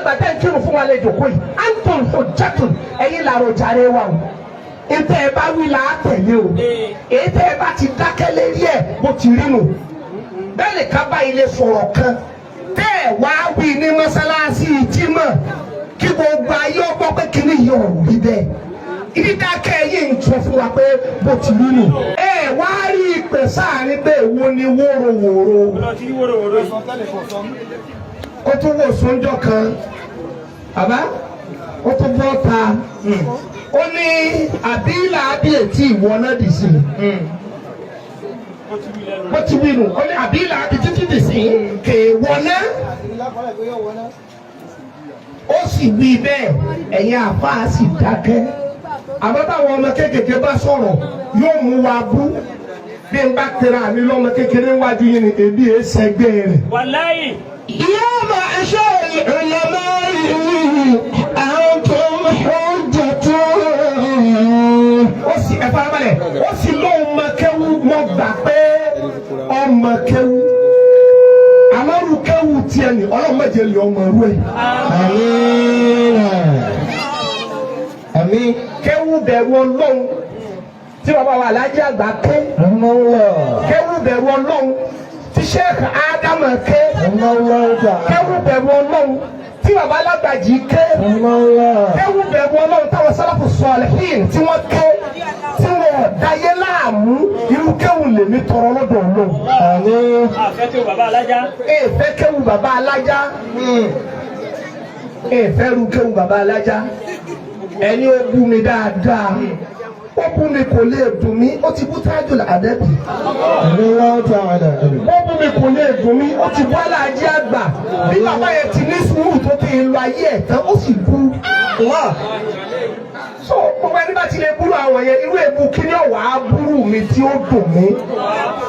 àgbà tẹ́ ń kírun fún wa lè jòkó yìí, antum hujjatun, ẹ̀yin làrò jàre wa o. Ntẹ́ ẹ bá wí là á tẹ̀lé o. Èyí tẹ́ ẹ bá ti dákẹ́ lérí ẹ̀, bó ti rí nù. Bẹ́ẹ̀ ni ká bá ilé sọ̀rọ̀ kan tẹ́ ẹ wá wí ní mọ́sálásí jímọ̀, kí gbogbo ayé ọgbọ́n pé kíní yìí ò rí bẹ́ẹ̀, ìdídákẹ́ yìí ń sọ fún wa pé bó ti rí nù. Ẹ wá rí ìpè sáàrin pé èwo ni wóróworó. Ó tún wò sóńjọ́ kan, bàbá ó tún bọ́ ta, ó ní àbílà àbí ètí ìwọ náà dì sí bó ti wí nù. Ó ní àbílà àbí títí dì sí kèèwọ náà. Ó sì wí bẹ́ẹ̀, ẹ̀yin àfáà sì dákẹ́. Àmọ́ táwọn ọmọ kéékèèké bá sọ̀rọ̀, yóò mú wa bú. Bí n bá tẹ̀ra mi lọ́mọ kékeré wájú yín ni èmi èé sẹ́gbẹ́ rẹ̀. Wàláyì. يا معشر العلماء أنتم حجة. Ó sì ẹ farabalẹ̀, ó sì lóun mọ kéwú. Mọ gbà pé ọmọ kéwú, àmọ́rù kéwú tiẹ̀ ní ọlọ́mọdé lè ọmọ rú ẹ̀. آمين آمين. Kéwú bẹ̀rù Ọlọ́run tí bàbá wa Alájí àgbà ké, رحمه الله. Kéwú bẹ̀rù Ọlọ́run tí Sheikh Ádámù ké, رحمه الله تعالى. Kéwú bẹ̀rù Ọlọ́run tí bàbá alágbàjì ké, رحمه الله. Kéwú bẹ̀rù Ọlọ́run táwọn sálàfù sọ̀lẹ́hìn tí wọ́n ké, tí wọ́n dáyé láàmú, irú kéwú lèmi tọrọ lọ́dọ̀ Ọlọ́run. آمين. Àfẹ́ tó bàbá alájá. Èèfẹ́ kéwú bàbá alájá, èèfẹ́ ru kéwú bàbá alájá. Ẹni ó bú mi dáadáa, ó bú mi kò lè dùn mí, ó ti bú Tajul Adabi. رضي الله تعالى عنه. Ó bú mi kò lè dùn mí, ó ti bú aláàjì àgbà. Bí bàbá yẹn ti ní sùúrù tó ti lọ ayé ẹ̀ tán, ó sì bú wọn. So gbogbo ẹni bá ti lè búrú àwọn yẹn, irú èbú kíní ọ̀wà á búrú mi tí ó dùn mí?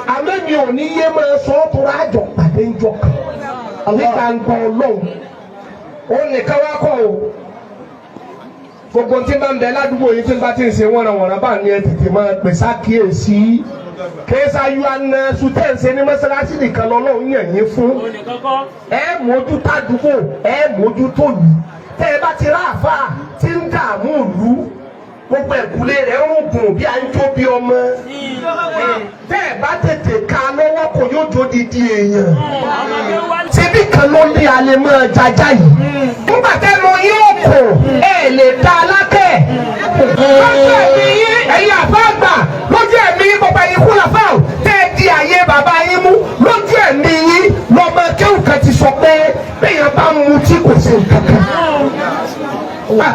Àmọ́ mi ò ní yé máa sọ ọ́ tó rájọ pàdé ńjọ kan ní gbangba Ọlọ́run. Òun nìkan wá kọ́ o. Gbogbo tí bá ń bẹ ládùúgbò yìí, tí ń bá ti ń ṣe wọ́nranwọ̀nran bá ní, ẹ tètè máa pè sákìyèsí. Kéésà yọ aná sùtẹ́ǹsì ní mọ́sálásí nìkan lọ́lọ́run yàn yín fún. Òun nìkan kọ́. Ẹ mójú tádùúgbò, ẹ mójú tó lù. Tẹ́ ẹ bá ti ráàfà tí ń dààmú ìlú, gbogbo ẹ̀kúlé rẹ̀ ń rùn bí à ń jó bí ọmọ, tẹ́ ẹ bá tètè ka lọ́wọ́, kò yóò jó didi èèyàn. Ọmọdé wá. Ṣebí kan ló ní alẹ́ mọ́ jaja yìí. Nígbà tẹ́nu yóò kò, ẹ lè dá alákẹ́ lójú ẹ̀mí yín. Ẹ̀yin àfa àgbà, lójú ẹ̀mí yín, gbogbo ẹ̀yin kúlà fáwọn tẹ́ ẹ di àyè bàbá yín mú, lójú ẹ̀mí yín lọ́mọ kéwù kan ti sọ pé bẹ́ẹ̀ bá mutí kò sí nǹkan kan.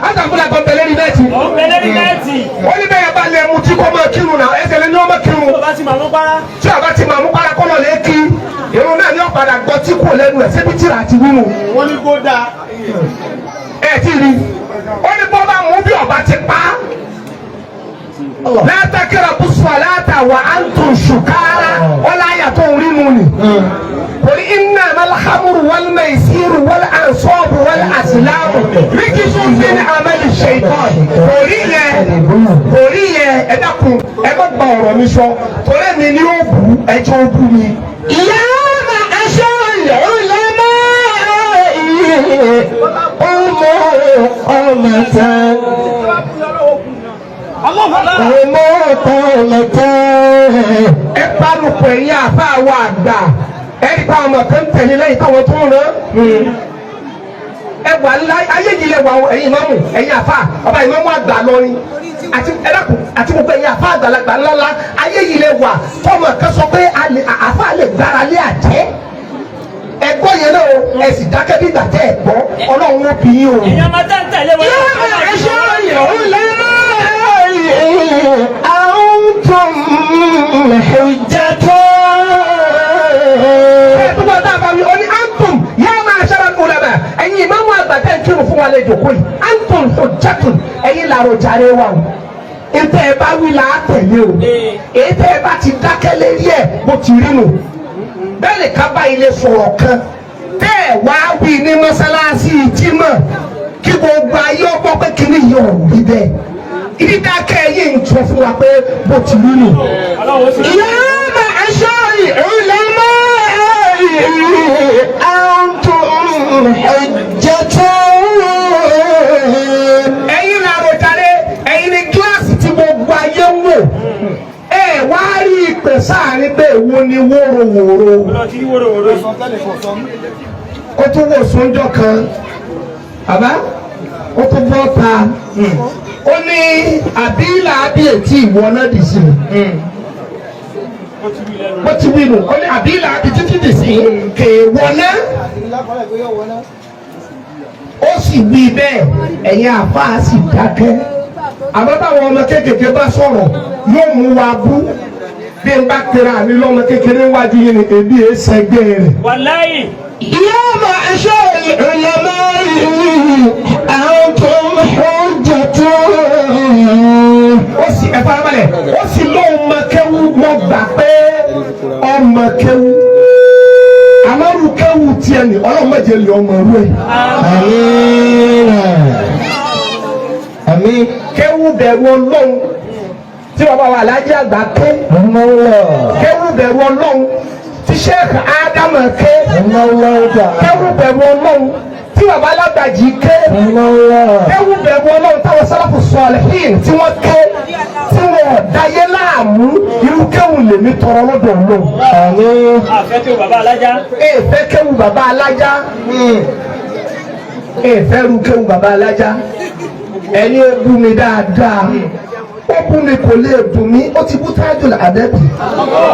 Àtàkùn àgbọ̀n tẹ̀lé ní nẹ́ẹ̀tì. Òun bẹ lórí nẹ́ẹ̀tì. Ó ní bẹ́ẹ̀ bá lè mutí kó máa kírun náà, ẹsẹ̀ lé ní ọmọ kírun. Tó bá ti màmú para. Tí a bá ti máa mú kára kọ́lọ̀ lé kí irun náà ní ọ̀padà gbọ́ tí kò lẹ́nu ẹ̀ síbi tíra àti wíwù. Wọ́n ní kó dáa. Ẹ ti rí, ó ní bọ́ bá mú bí ọba ti pa á. La taqrabu salata wa antum sukara, ọlá ayàtọ̀ orí mu ni. Qul innamal khamru wal maisiru wal ansabu wal azlamu rijsun min amali shaytan. Kò rí yẹn, kò rí yẹn. Ẹ dákun, ẹ má gba ọ̀rọ̀ mi sọ, torí mi ni ó bu ẹjọ́ ó bú mi. يا معشر العلماء قوموا قومة قوموا قومة. Ẹ pálukọ, ẹ̀yin àfa àwọn àgbà, ẹ rí táwọn ọmọ kan tẹ̀lé lẹ́yìn táwọn tó ń rán. Ẹ wà ńlá ayé yìí lẹ wà o. Ẹ̀yin ìmáàmù, ẹ̀yin àfa, ọba ìmáàmù àgbà lọrin àti ẹlẹ́kùn àti gbogbo ẹ̀yin àfa àgbàlagbà ńláńlá, ayé yìí lẹ wà tọmọ kan sọ pé àfa lè gbára lé àjẹ́. Ẹgbọ́ yẹn náà o, ẹ sì dákẹ́ bí ìgbà tẹ́ ẹ gbọ́. Ọlọ́run ó bí yín o. Èèyàn máa tẹ́ ń tẹ̀lé wọn. يا معشر العلماء أنتم حجة. Ẹ tó bá dáa bá mi, ó ní antum ya ma'shara al-ulama, ẹ̀yin ìmáàmù àgbà tẹ́ ń kírun fún wa lè jòkó yìí, antum hujjatun, ẹ̀yin làrò jàre wa o. Ntẹ́ ẹ bá wí là á tẹ̀lé o. Èyí tẹ́ ẹ bá ti dákẹ́ lérí ẹ̀, bó ti rí nù. Bẹ́ẹ̀ ni ká bá ilé sọ̀rọ̀ kan tẹ́ ẹ wá wí ní mọ́sálásí jímọ̀, kí gbogbo ayé ọgbọ́n pé kíní yìí ò rí bẹ́ẹ̀, ìdídákẹ́ yìí ń sọ fún wa pé bó ti rí nù. Ọlọ́run ó sì. يا معشر العلماء أنتم حجة. pé èwo ni wóróworó. Ó tún wò sóńjọ́ kan, bàbá ó tún bọ́ ta, ó ní àbílà àbí ètí ìwọ náà dì sí i. Ó ti wí nù, ó ní àbílà àbí títí dì sí kèèwọ náà. Ó sì wí bẹ́ẹ̀, ẹ̀yin àfáà sì dákẹ́. Àmọ́ báwọn ọmọ kéékèèké bá sọ̀rọ̀, yóò mú wa bú. Bí n bá pera mi lọ́mọ kékeré wájú yín ni, èmi èé sẹ́gbẹ́ rẹ̀. Wàláyì. يا معشر العلماء أنتم حجة. Ó sì ẹ farabalẹ̀, ó sì lóun mọ kéwú. Mọ gbà pé ọmọ kéwú, àmọ́rù kéwú tiẹ̀ ní ọlọ́mọdé lè ọmọ rú ẹ̀. آمين آمين. Kéwú bẹ̀rù Ọlọ́run tí bàbá wa Alájí àgbà ké, رحمه الله. kéwú bẹ̀rù Ọlọ́run tí Sheikh Ádámù ké, رحمه الله تعالى. kéwú bẹ̀rù Ọlọ́run tí bàbá alágbàjì ké, رحمه الله. kéwú bẹ̀rù Ọlọ́run táwọn sálàfù sọ̀lẹ́hìn tí wọ́n ké, tí wọ́n dayé láàmú, irú kéwú lèmi tọrọ lọ́dọ̀ Ọlọ́run. آمين. Àfẹ́ kí o bàbá alájá. Èèfẹ́ kéwú bàbá alájá, èèfẹ́ ru kéwú bàbá alájá. Ẹni ó bú mi dáadáa, ó bú mi kò lè dùn mí, ó ti bú Tajul Adabi.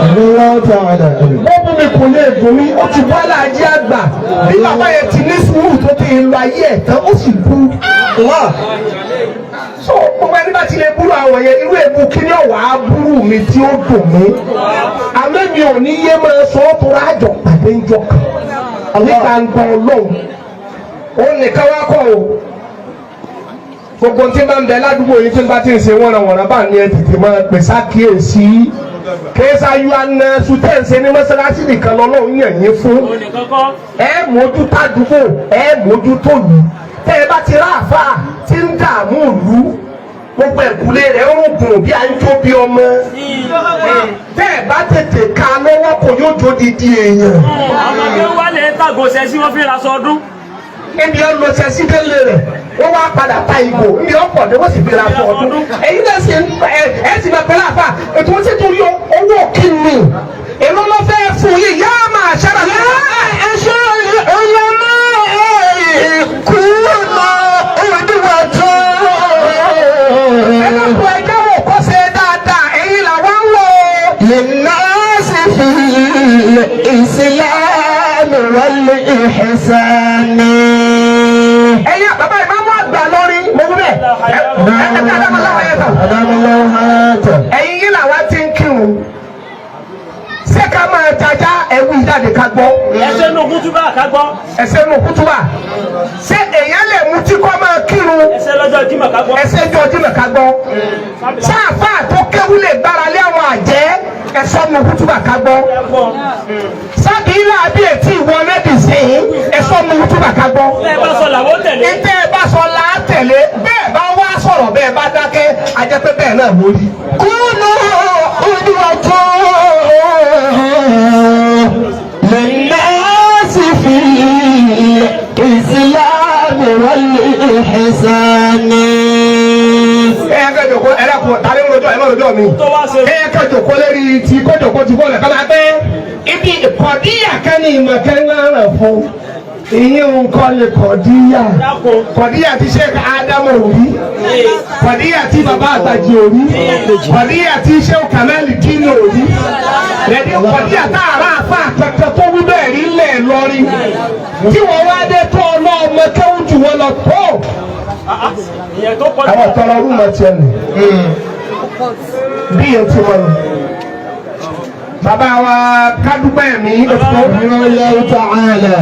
رحمه الله تعالى. Ó bú mi kò lè dùn mí, ó ti bú aláàjì àgbà. Bí bàbá yẹn ti ní sùúrù tó ti lo ayé ẹ̀ tán, ó sì bú wọn. So gbogbo ẹni bá ti lè búrú àwọn yẹn, irú èbú kíní ọ̀wà á búrú mi tí ó dùn mí? Àmọ́ mi ò ní yé máa sọ ọ́ tó rájọ pàdé ńjọ kan ní gbangba Ọlọ́run. Òun nìkan wá kọ́ o. Gbogbo tí n bá ń bẹ ládùúgbò yìí, tí n bá ti ń ṣe wọ́nranwọ̀nran bá ní, ẹ tètè máa pè sákìyèsí. Kéésà yọ aná sùtẹ́ǹsì ní mọ́sálásí nìkan lọ́lọ́run yàn yín fún. Òun nìkan kọ́. Ẹ mójútó àdúgbò, ẹ mójútó lù. Tẹ́ ẹ bá ti rá àfáà tí ń dààmú ìlú, gbogbo ẹ̀kúlé rẹ̀ ń gùn bí à ń jó bí ọmọ, tẹ́ ẹ bá tètè ka lọ́wọ́ kò yóò jó didi èèyàn. Àwọn ọmọdé wálé tàgò sẹ́sí wọ́n fi ra sọ ọdún. Níbi ọ lọ sẹ́sí délé rẹ̀, wọ́n wá padà ta ìgò níbi ọ̀pọ̀ ni wọ́n sì fi ra fún ọdún. Ẹ̀yin náà sì ń ẹ ẹ sì máa pẹ́lú àfà ètò wọn sì tún yọ owó kìnnì, èló ló fẹ́ fún yìí yá máa ṣára. يا معشر العلماء كونوا قدوة. Ẹ lọ́kùn ẹjẹ́ wò kó ṣe dáadáa, ẹ̀yin làwọn ń wò ó. للناس في الإسلام والإحسان. Ẹ̀yin bàbá ìmáàmù àgbà lórí mo wí bẹ́ẹ̀ ẹ ẹ ẹ ẹ ẹ ẹ. أدام الله حياته. Ẹ̀yin yìí làwa ti ń kírun, ṣé ká máa jaja ẹ̀wù ìjáde ká gbọ́? Ẹsẹ̀ nù kútúbà ká gbọ́. Ẹsẹ̀ nù kútúbà, ṣé èèyàn lè mutí kọ́ máa kírun? Ẹsẹ̀ lọ́jọ́ Jímọ̀ ká gbọ́. Ẹsẹ̀ jọ Jímọ̀ ká gbọ́. Sáàfà tó kéwú lè gbára lé àwọn àjẹ́? Ẹsẹ̀ nù kútúbà ká gbọ́. Sábìlà àbí ètí ìwọ mẹ́dìsín, ẹsẹ̀ nù kútúbà ká gbọ́. Bẹ́ẹ̀ bá sọ làwọn tẹ̀lé. Ìtẹ́ ẹ bá sọ là á tẹ̀lé. Bẹ́ẹ̀ bá wá sọ̀rọ̀, bẹ́ẹ̀ bá dákẹ́, ajẹ́pẹ́ bẹ́ẹ̀ náà lórí. كونوا قدوة للناس في الإسلام والإحسان. Ẹ ẹ kẹjọ kó ẹ dàpọ̀ tàbí ń rojọ́, ẹ má rojọ́ mi. Tó wá ṣe. Ẹ kẹjọ kó lérí tí kọjọ kó ti bọ́ọ̀lù kọ́lá pé ibi kọ̀díyà kẹ́ni ìmọ̀kẹ́ ńlá rẹ̀ fún ìyẹn nǹkan lè kọ̀díyà. Dákun. Kọ̀díyà ti Sheikh Ádámù òrí, kọ̀díyà tí bàbá àtàjì òrí, kọ̀díyà tí Sheikh Kamel Dini òrí lẹ́ni, kọ̀díyà tá a rà àfa kankan tó wí bẹ́ẹ̀ rí lẹ̀ lọ́rí tí wọ́n wá dé tó ọlọ́ọ̀mọ kéwù jù wọ́n lọ tó. Ìyẹn tó kọjú. Àwọn tọrọ rúmọ tiẹ̀ nì bí yẹn ti wọ́n bàbá wa kádúpẹ́ mi. رحمه الله تعالى.